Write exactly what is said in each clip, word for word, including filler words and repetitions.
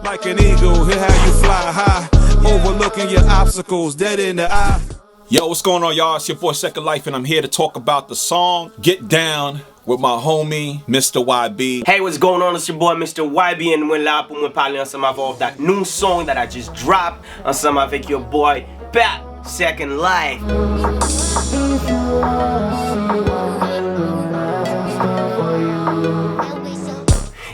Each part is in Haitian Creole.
Like an eagle, hear how you fly high, overlooking your obstacles, dead in the eye. Yo, what's going on, y'all? It's your boy Second Life, and I'm here to talk about the song Get Down with my homie, Mister Y B. Hey, what's going on? It's your boy, Mister Y B, and mwen la pou mwen pale ansanm avè w of that new song that I just dropped ansanm avèk your boy, Pat, Second Life.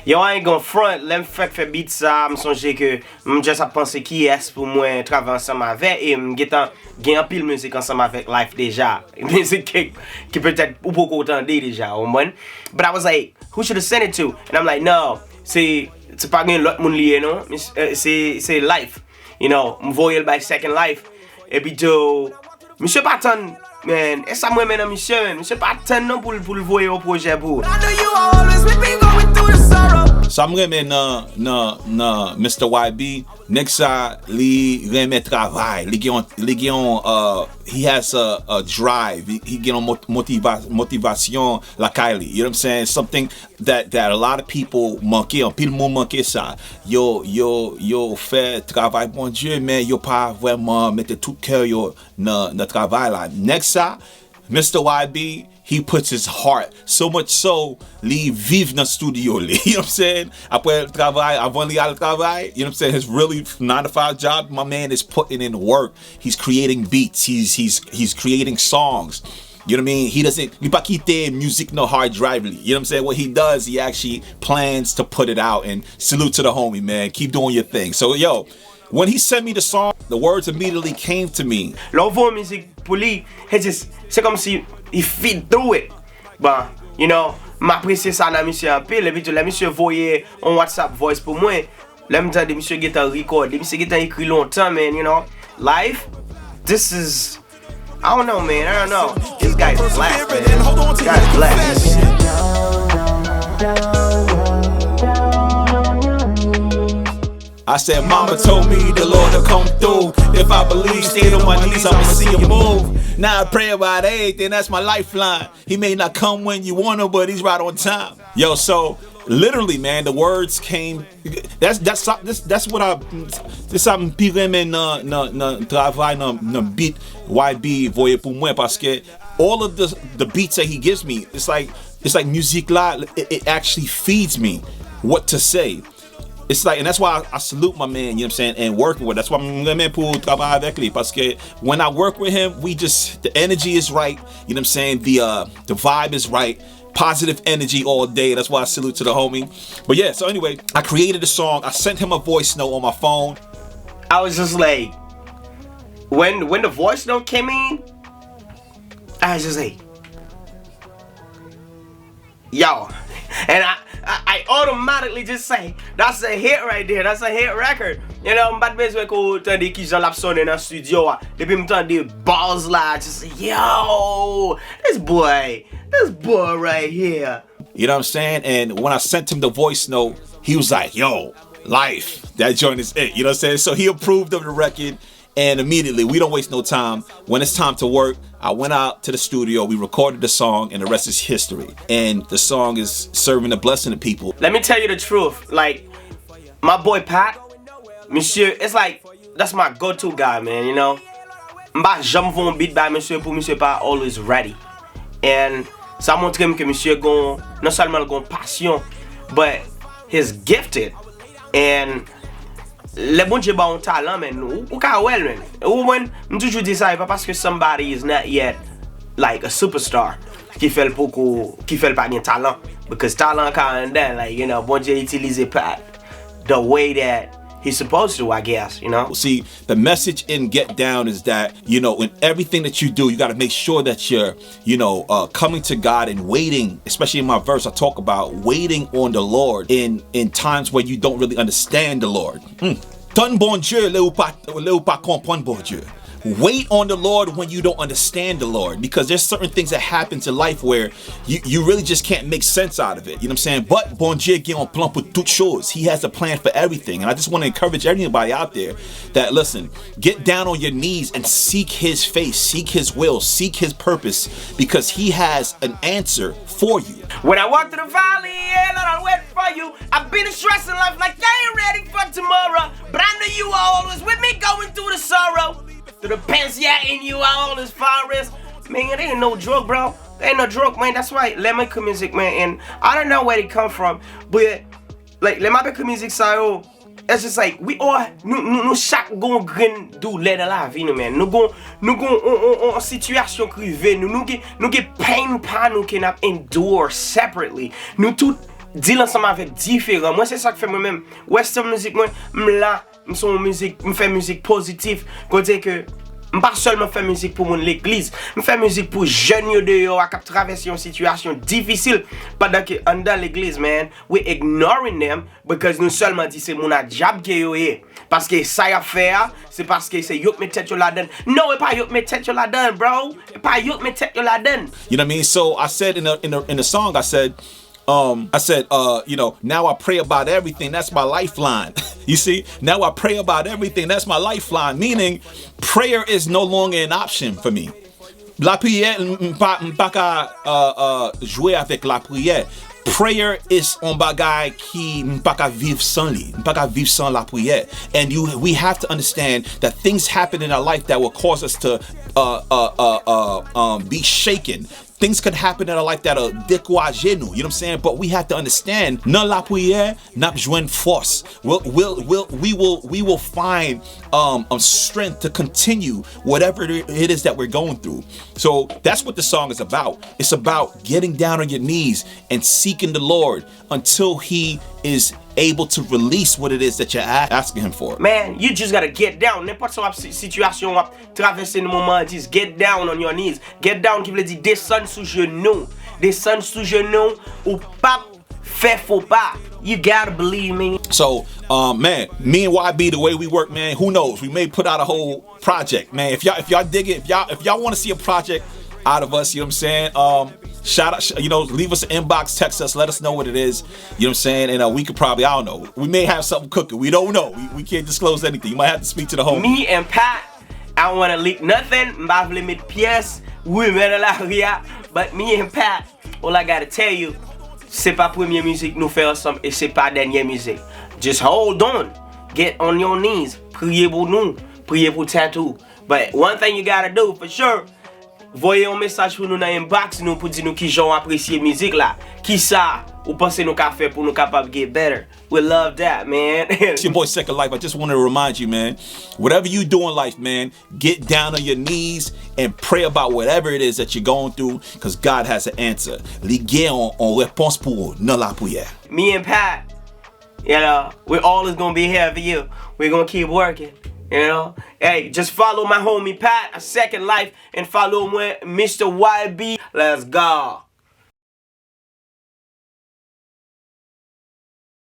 Yo, I ain't gonna front, lè m fèk fè beat sa, m sonje ke m just ap panse kiyès pou mwen travay ansanm avè, e m gentan gen anpil mizik ansanm avèk Life deja. Mizik ke, ke petèt ou poko tande deja, ou konprann? But I was like, who should I send it to? And I'm like, no, se, se pa gen lòt moun li ye non, se, se Life. You know, m voye l bay Second Life. Epi tou, misye pa tann, man. E sa m renmen nan misye, man. Misye pa tann non pou l, pou l voye yon pwojè pou ou. I know you are always with me going through the sorrow. Sa m renmen nan, nan, nan Mister Y B, nèg sa, li renmen travay. Li gen yon, li gen yon, uh, he has a, a drive. Li, li gen yon mot-, motiva-, motivasyon lakay li. You know what I'm saying? Something that, that a lot of people manke, anpil moun manke sa. Yo, yo, yo fè travay Bondye, men yo pa vrèman mete tout kè yo nan, nan travay la. Nèg sa, Mister Y B, he puts his heart. So much so, li viv nan studio li. You know what I'm saying? Apre travay, avan li al travay, you know what I'm saying? His really nine to five job, my man is putting in work. He's creating beats. He's, he's, he's creating songs. You know what I mean? He doesn't, li pa kite music nan hard drive li. You know what I'm saying? What he does, he actually plans to put it out. And salute to the homie, man. Keep doing your thing. So, yo, when he sent me the song, the words immediately came to me. Lè w voye yon mizik pou li, he just, se kòmsi he feed through it. Bon, you know, m apresye sa nan misye anpil. Epi tou, lè misye voye yon WhatsApp voice pou mwen, lè m tande misye gentan rekòde, misye gentan ekri lontan, man, you know. Life, this is, I don't know, man, I don't know. This guy's blessed, man. This guy's blessed. I said, Mama told me the Lord will come through. If I believe, stay on my knees, I'ma see him move. Now I pray about everything, that's my lifeline. He may not come when you want him, but he's right on time. Yo, so literally, man, the words came. That's that's that's, that's what I. Se sa m pi renmen nan nan nan travay nan nan beat Y B voye pou mwen, paske all of the the beats that he gives me, it's like it's like music la, it, it actually feeds me what to say. It's like, and that's why I, I salute my man, you know what I'm saying, and working with. That's why m renmen pou travay avèk li, paske when I work with him, we just, the energy is right, you know what I'm saying, the uh the vibe is right, positive energy all day. That's why I salute to the homie. But yeah, so anyway, I created a song. I sent him a voice note on my phone. I was just like, when when the voice note came in, I was just like, yo. And I, I, I automatically just say, that's a hit right there. That's a hit record. You know, m pa t bezwen ke w tande kijan l ap sonnen nan studio a. Depi m tande bars la, just, yo, this boy, this boy right here. You know what I'm saying? And when I sent him the voice note, he was like, yo, Life, that joint is it. You know what I'm saying? So he approved of the record. And immediately, we don't waste no time. When it's time to work, I went out to the studio, we recorded the song, and the rest is history. And the song is serving a blessing to people. Let me tell you the truth. Like, my boy Pat, misye, it's like, that's my go-to guy, man, you know? M pa janm voye yon beat bay misye pou misye pa always ready. And sa montre m ke misye gon, non sèlman l gon pasyon, but he's gifted. And lè Bondye ba w yon talan, man, ou, ou ka wè l, man. Ou konprann? M toujou di sa, e pa paske somebody is not yet, like, a superstar ki fè l poko, ki fè l pa gen talan. Because talan ka anndan, like, you know, Bondye itilize Pat the way that he's supposed to, I guess, you know? See, the message in Get Down is that, you know, in everything that you do, you gotta make sure that you're you know, uh, coming to God and waiting, especially in my verse, I talk about waiting on the Lord in, in times where you don't really understand the Lord. Mm. Tann Bondye lè ou pa, lè ou pa konprann Bondye. Wait on the Lord when you don't understand the Lord, because there's certain things that happen to life where you, you really just can't make sense out of it. You know what I'm saying? But Bondye gen yon plan pou tout choz. He has a plan for everything. And I just want to encourage everybody out there that, listen, get down on your knees and seek his face, seek his will, seek his purpose, because he has an answer for you. When I walk through the valley, yeah, Lord, I'll wait for you. I've been stressing life like I ain't ready for tomorrow. Aurora, but I know you are always with me going through the sorrow. Through the pants, yeah, and you are always forest. Man, it ain't no joke, bro. It ain't no joke, man. That's why lè m ekri mizik, man, and I don't know where they come from, but, like, lè m ap ekri mizik sa yo, it's just like, we all, nou, nou, nou chak gon grenn doulè nan lavi nou, man. Nou gon, nou gon on, on, on sitiyasyon k rive nou. Nou gen, nou gen pain pa nou ke n ap endure separately. Nou tout deal ansanm avèk diferan. Mwen, se sa k fè mwen menm, western mizik mwen, m la, m se yon mizik, m fè mizik pozitif. Kote ke m pa sèlman fè mizik pou moun legliz. M fè mizik pou jèn yo deyò a k ap travèse yon sitiyasyon difisil pandan ke anndan legliz, man, we ignoring them because nou sèlman di se moun a dyab ke yo ye. Paske sa y ap fè a, se paske se yo k met tèt yo ladann. No, e pa yo k met tèt yo ladann, bro. E pa yo k met tèt yo ladann. You know what I mean? So I said in the in the in the song, I said, um, I said, uh, you know, now I pray about everything. That's my lifeline. You see, now I pray about everything. That's my lifeline. Meaning, prayer is no longer an option for me. Lapriyè, m m pa m pa ka uh, uh, jwe avèk lapriyè. Prayer is on bagay ki m pa ka viv san li. M pa ka viv san lapriyè. And you, we have to understand that things happen in our life that will cause us to uh, uh, uh, uh, um, be shaken. Things could happen in our life that'll dekouraje nou, you know what I'm saying? But we have to understand, nan lapriyè, n ap jwenn fòs. We'll, we'll, we'll, we will, we will find um, um, strength to continue whatever it is that we're going through. So that's what the song is about. It's about getting down on your knees and seeking the Lord until He is able to release what it is that you're asking Him for. Man, you just gotta get down. Nenpòt sa w ap, sitiyasyon w ap travèse nan moman an, just get down on your knees. Get down ki vle di desann sou jenou. Desann sou jenou, ou p ap fè fo pa. You gotta believe me. So, um, man, me and Y B, the way we work, man, who knows? We may put out a whole project, man. If y'all, if y'all dig it, if y'all, if y'all want to see a project out of us, you know what I'm saying? Um, shout out, you know, leave us an inbox, text us, let us know what it is. You know what I'm saying? And uh, we could probably, I don't know, we may have something cooking. We don't know. We, we can't disclose anything. You might have to speak to the homie. Me and Pat, I don't wanna leak nothing. M pa vle met pyès rimè nan lari a. But me and Pat, all I gotta tell you, se pa premye mizik nou fè ansanm e se pa dènye mizik. Just hold on. Get on your knees. Priye pou nou. Priye pou tèt ou. But one thing you gotta do for sure, voye yon mesaj pou nou nan inbox nou pou di nou kijan w apresye mizik la. Kisa ou panse nou ka fè pou nou kapab get better? We love that, man. It's your boy Second Life. I just want to remind you, man, whatever you do in life, man, get down on your knees and pray about whatever it is that you're going through, because God has an answer. Li gen yon, yon repons pou ou nan lapriyè. Me and Pat, you know, we always gonna be here for you. We gonna keep working, you know. Hey, just follow my homie Pat, a Second Life, and follow mwen, Mister Y B. Let's go.